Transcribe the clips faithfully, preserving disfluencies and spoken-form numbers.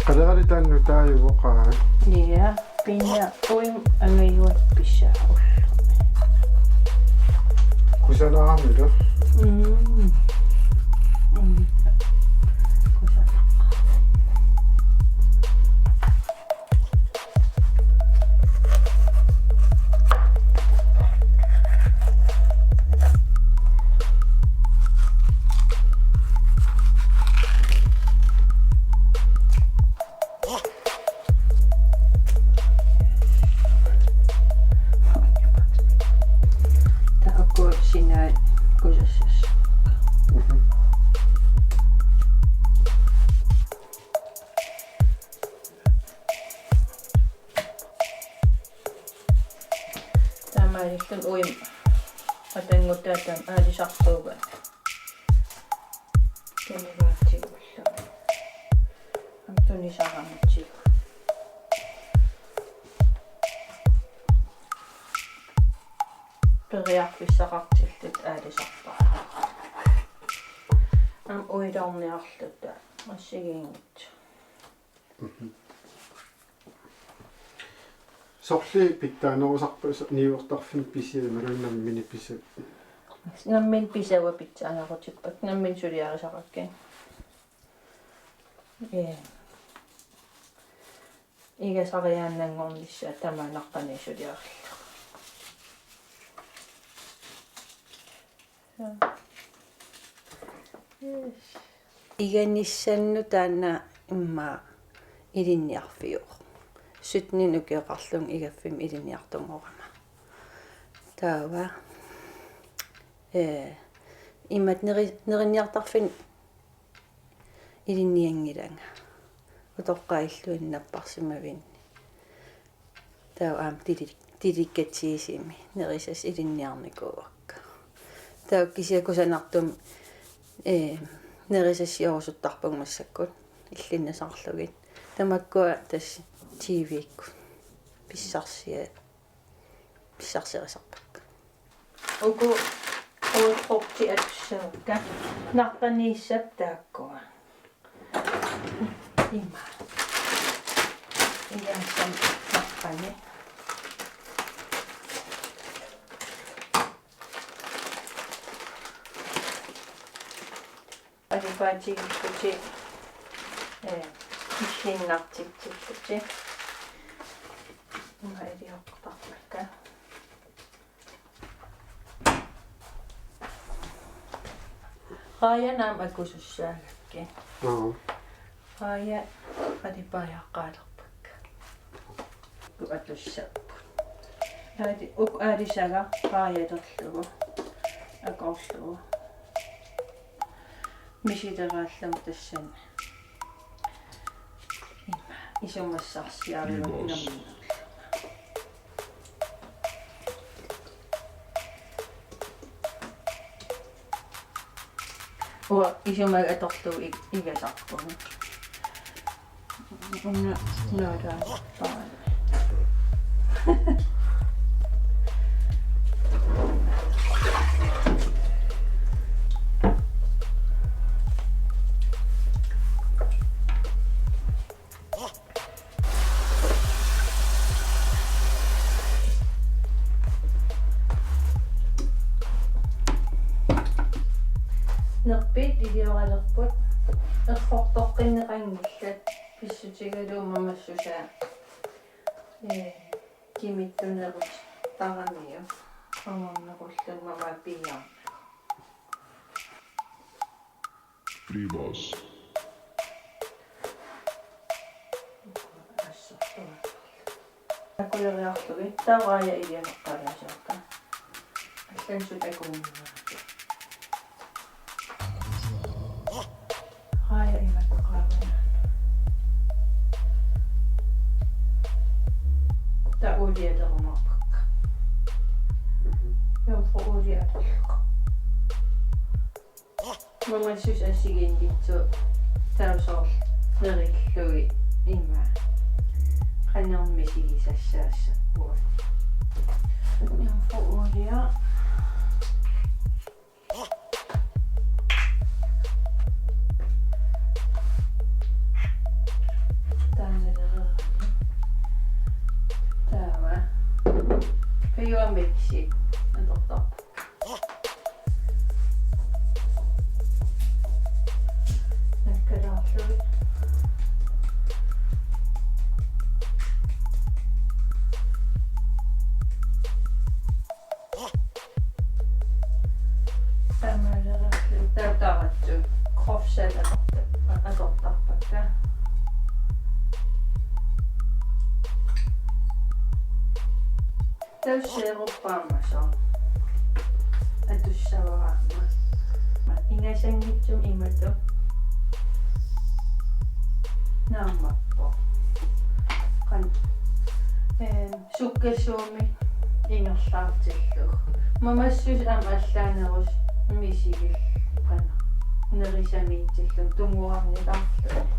Qalerali taanna taajuvoq qaa. Ja, pinna uim angajuat pissaa. Kusanaramilu. Mm. Mm. Kusanaq. Taakku sinai kusassas. Mhm. Taamaalilluni uima atanngutaata aalisartuugaat. Tunivaatigullu. Aamma tunisaramitsigu. Periarfissaqartilluta aalisarpara. Aamma uiloorniarluta assigiinngitsut. Mhm. Sorliit pitsaanerusarput niuertarfimmik pisiat imaluunniit nammineq pisat? Nammineq pisavut pitsaanerutippakka, nammineq suliarisaqakka. Ee. Igasariaannanngornissaat tamaat naqqaniit suliarillugu. Yes. Iganissannut taanna immaqa ilinniarfiuvoq. Syttenit ukioqarlunga igaffimmi ilinniartunngorama. Taava, ee, imatut neri-, nerinniartarfinni ilinnianngilanga. Utoqqaat illuini napparsimavinni. Taava aamma deli-, delikatesimi nerisassat ilinniarnikuuakka. Taava kisianni kusanartumik, ee, nerisassiorusuttarpagut massakkut illinniarlugit. Tamakkua tassa T V-kkut pissarsia-, pissarserisarpakka. Uku uagut frugtit atussavakka. Naqqaniissap taakkua. Ima. Igassamik naqqani. Qalipaatigikkutit, ee, illinnartitsillutit. Ima iliortarpakka. Raajat aamma akusussaagakkit. Aa. Raajat qalipaajaqqaalerpakka. Uku atussapput. Aali-, uku aalisagaq raajalerlugu. Akorlugu. Misileraallunga tassani. Ima, isumassarsiarivara. Imaas. Nammineq. Uanga isumaga atorlugu i-, igasarpunga. Una nuutaa paala. Nerpiit ilioralerput, errortoqqinneqanngillat, pissutigalugu mamassusaa, ee, kimittunerusuttaramiuk, angornerullunga mamaat piiaarnagu. Privas. Assortuaq. Akueriarlugit, taava raaja iliasoqqalaasiorta. Allansut akunnera. Raaja imattoqaavana. Taava uulia tarumaarpakka. Jomfru Ulia atorlugu. Mamassuseq assigiinngitsoq, taava soorlu nerillugit ima. Qanormi misigisassaassappat. Jomfru Ulia. Taanna lereerani. Taava. Piuamiksi. Atortarput. Nakkalaarlugit. Taamaaleraarlugit taava taratsut. Kropsal atorta-, atortarpakka. Taava seeruppaammasoq. Atussavara aamma. Ingasanngitsumik imatut. Naammapput. Qan-, eem, sukkasuumik ingerlaartillugu. Mamassuseq aamma allaanerusumik isigillugu. Nerisamiitilluni tunguarnilaarluni.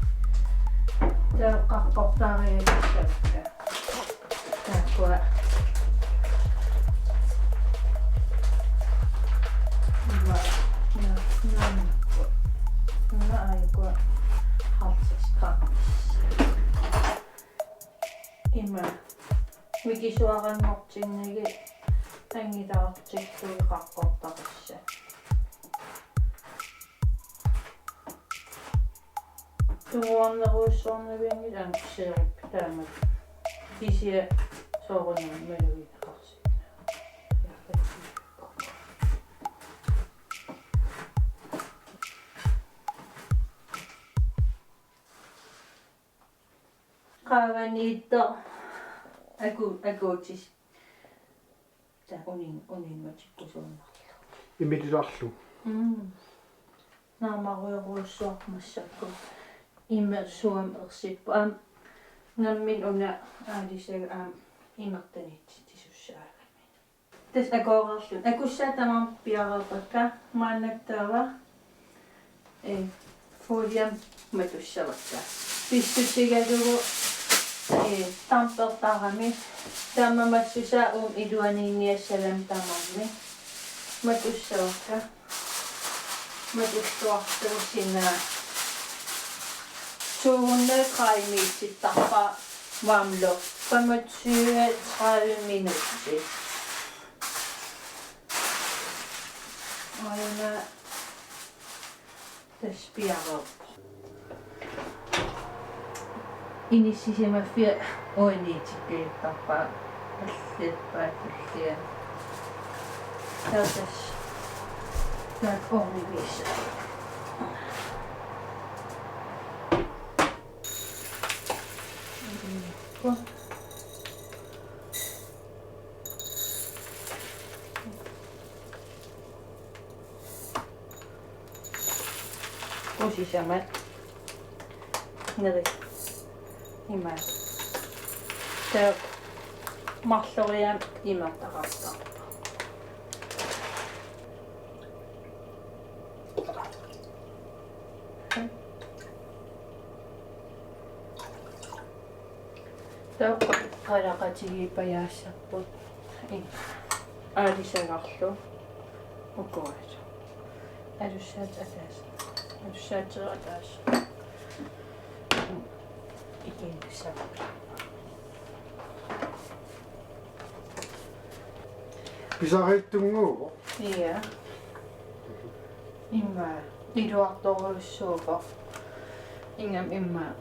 Taava qarportaariassavakka. Taakkua. Ima, na, na, na, ima aajuku halvtreds gram. Ima. Mikisuaranngortinnagit angilaartillugit qarportaqassaaq. Tunguarnerujussuarnavianngilaq aamma seeruppit taamatut. Kisianni soorunami malugineqarsinnaavoq. Qaavaniittoq aku-, akuutis. Taava unin-, uninngatigut suunnarlugu. Imililaarlugu. Mm. Naammarujorujussuaq massakkut. Ima suam ersippoq. Aamma nammineq una aalisagaq aamma imertaniititisussaagami. Tassa akuereerluni. Akussaat tamarmik piareerpakka. Maannakkut taava, ee, foliami matussavakka. Pissutigalugu, ee, dampertarami. Taava mamassusaa uuma iluaniinniassalami tamarmik. Matussavakka. Matulluartuusinnaavoq. To hundrede gradimiitittarpara varmluft. Femogtyve tredive minutter. Aajuna tassa piareerpoq. Inissisimaffiat uaniitikkiittarpaa allippaa tullia. Taava tassa taakku orniviisa. Usisamat. Neri. Ima. Taava marloriaammik imertaqartarpoq. Taava qalaqatigiippajaassappat. Aalisagarlu. Ukualu. Alussaatit ataaseq. Alussaatit ataaseq. Ikinnissavara. Pisariitsunnguuvoq. Ja. Immaqa iluartorujussuuvoq. Ingammik immaqa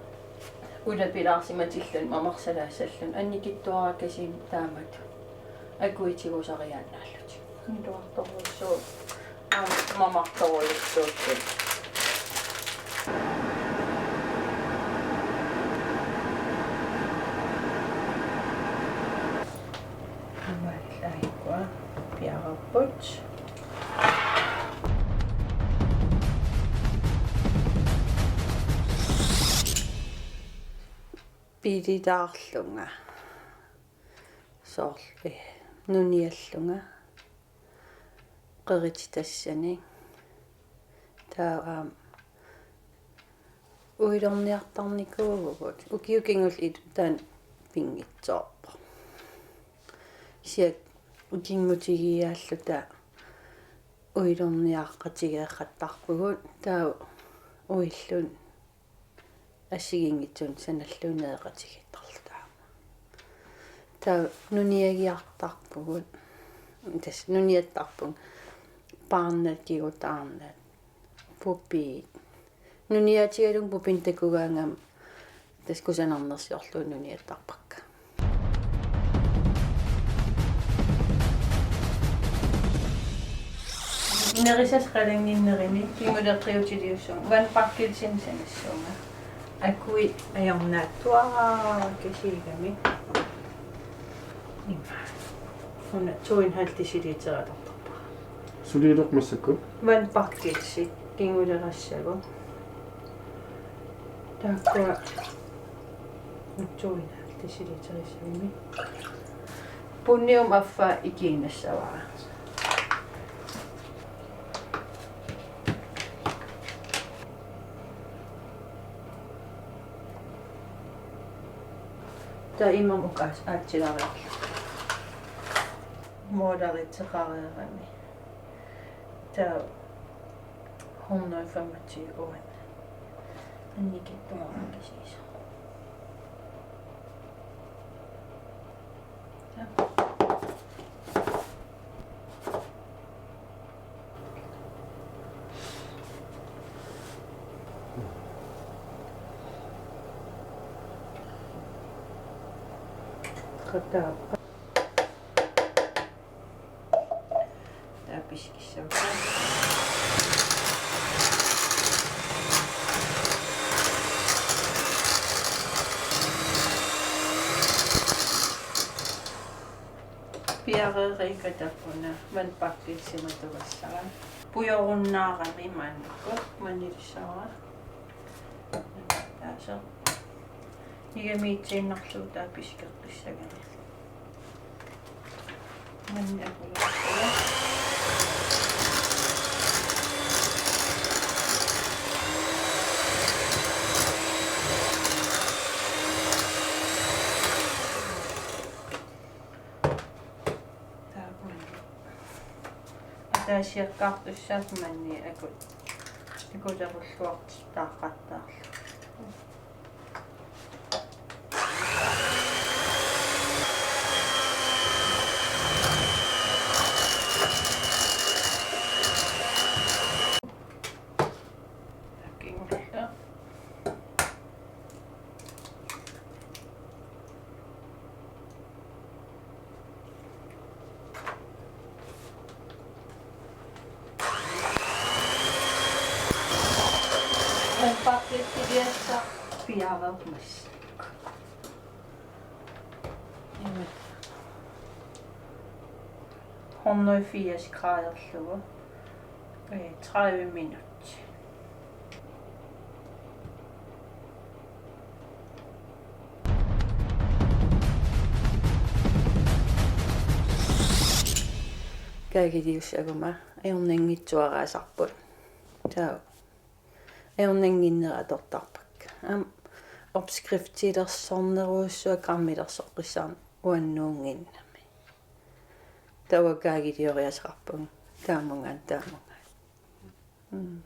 ulapilaarsimatilluni mamarsalaassalluni annikitsuarakasiit taamatut akuutigusariaannaallutik. Iluartorujussuuvoq. Aamma mamartorujussuupput. Aamma aajuku piareerput. Pililaarlunga. Soorlu nuniallunga qerititassani. Taava aamma uilorniartarnikuuvugut. Ukiut kingulliit taanna pinngitsoorpoq. Kisianni ikinngutigiiaalluta uilorniaqatigeeqattarpugut, taava uilluni assigiinngitsunik sanallugu nereqatigiittarluta aamma. Taava nuniagiartarpugut. Tassa nuniattarpugut. Paarnat, kigutaarnat, pupiit. Nuniaatigalugit pupinik takugaangama tassa kusanarnersiorlugu nuniattarpakka. Nerisassat qalanginnerini kinguleqiutiliussuunga, vandbakkelsimi sanassuunga. Akui ajornaatsuaraarakasiigami. Ima. Una to en halv deciliter atortarpara. Suliileq massakkut? Vandbakkelsi kinguleqassagu. Taakkua to en halv deciliter issavimi. Punniup affaa ikiinnassavara. Taava immami ukaasa aatsilareerlunga. Måleritseqareerami. Taava hundrede femogtyve uani. Annikitsuarakasiisoq. Qataappa. Taava pisikissavakka. Piareeriikka taakku una vandbakkelsimatugassara. Pujorunnaarami maannakkut, maanna ilissavara. Taaseq. Igamiitsiinnarlugu taava pisikeqqissagami. Maanna akulerlugu. Taava maanna. Ataasiakkaartussaapput maanna aku-, akulerulluartitaaqqattaarlugu. Takinngulla. Pakkettigiassaq piareermat. Ima. Hundrede firs graderlugu. Øh, tredive minutter. Kaagiliussaguma ajornanngitsuaraasarput. Taava ajornannginnera atortarpakka. Aamma opskriftilersornerujussuaq grammilersoqqissaarneq uannut nuunnginnami. Taava kaagilioriaseqarpunga. Taamunga, taamunga. Mm.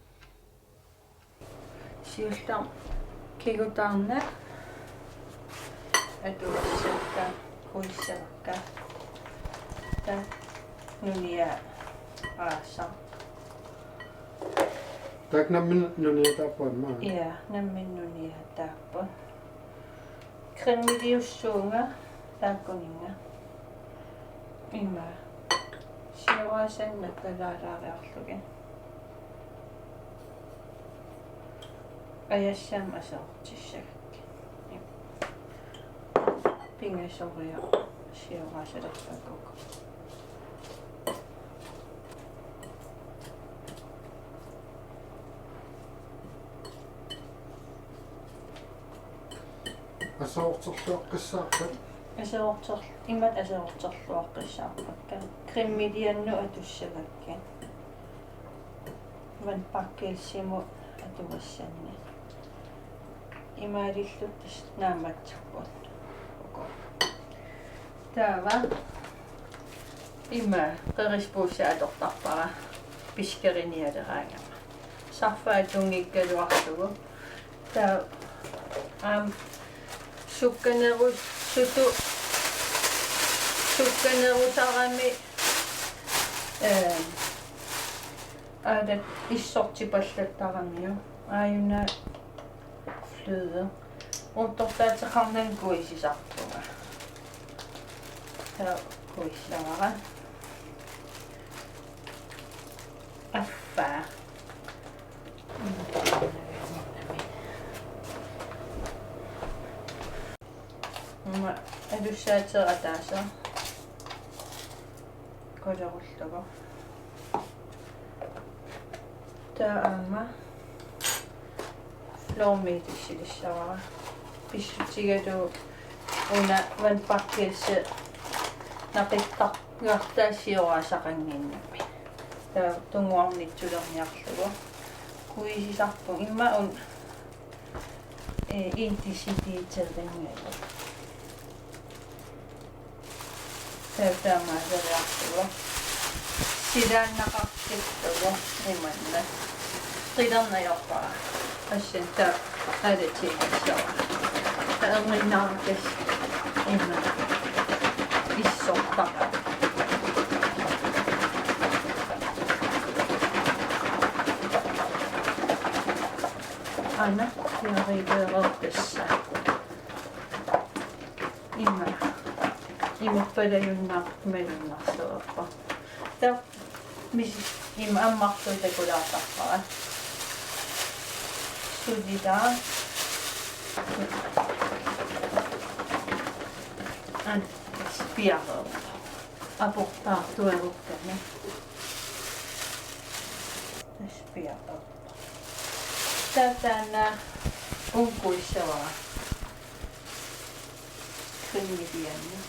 Siullermik kigutaarnat atugassavakka, kuissavakka. Taava nuniaasaq. Taakku nammineq nuniataapput aamma. Ja, nammineq nuniataapput. Cremeliussuunga taakkuninnga. Ima. Sioraasannik nakkalaalaariarlugit. Ajassamik aserortissagakkit. Pingasoriarlugu sioraasalerpakka. Aserorterluaqqissaarpat? Aserorter-, imatut aserorterluaqqissaarpakka. Cremeliannut atussagakkit. Vandbakkelsimut atugassannik. Imaalillutik tassa naammassippoq. Uku. Taava ima qerispuussa atortarpara piskerinialeraangama. Sarfaa tunngikkaluarlugu. Taava aamma sukkanerusutut, sukkanerusarami, eh, aatsaat issortipallattaramiuk. Aajuna fløde. Uuttortaateqarnanga kuisisarpunga. Taava kuisisavara. Affaa. Aamma atussaateq ataaseq kulerullugu. Taava aamma flormelis ilissaraa. Pissutigalugu una vandbakkelsi naqittarnartaa sioraasaqannginnami. Taava tunguarnitsulerniarlugu kuisisarpunga. Imma una, eh, en deciliteringajak. Taava taamaaseriarlugu. Silaannaqartillugu imanna. Qilernajoqqaa. Assin taava aalatingassavara. Taava erniinnarakkassi imanna. Issortaqaaq. Aana, siariileereerpassaa. Ima. Imappalajunnaartut malunnarsuarput. Taava misi ima ammarlugu takulaartarpara. Sulitaa. An spiareerpoq. Aportaartuarukkami. Spiareerpoq. Taava taanna uunga kuissavara. Cremeliannut.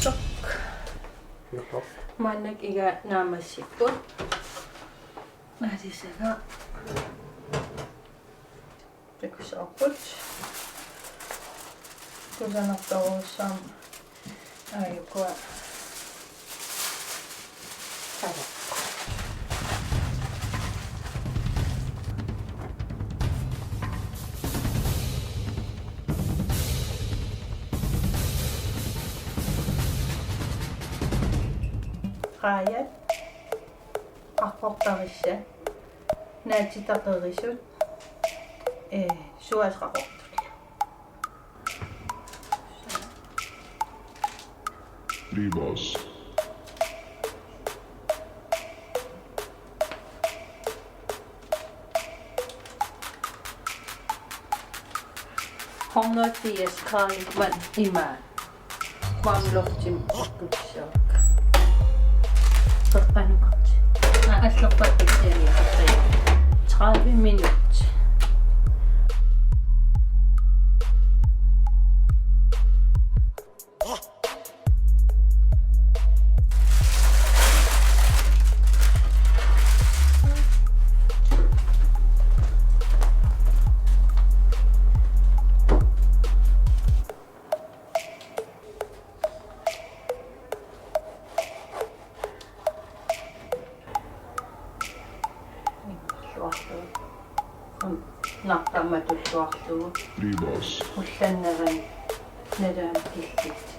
Sok. Juullor. Maannakkut igaat naammassipput. Aalisagaq. Takussavarput. Kusanartorujussuarmik aajukua. Taava. Qaajat. Qaqortarissat. Naatitaqerisut. Ee, suaasut qaqortut. Libas. Hundrede firs grader vand i maden. Varm luft i køleskab. Qeqqanukut. Aa, allorpassuarnik. Tredive minutter. Nartarmat tulluarlugu. Libas. Ullannerani nalaani killit.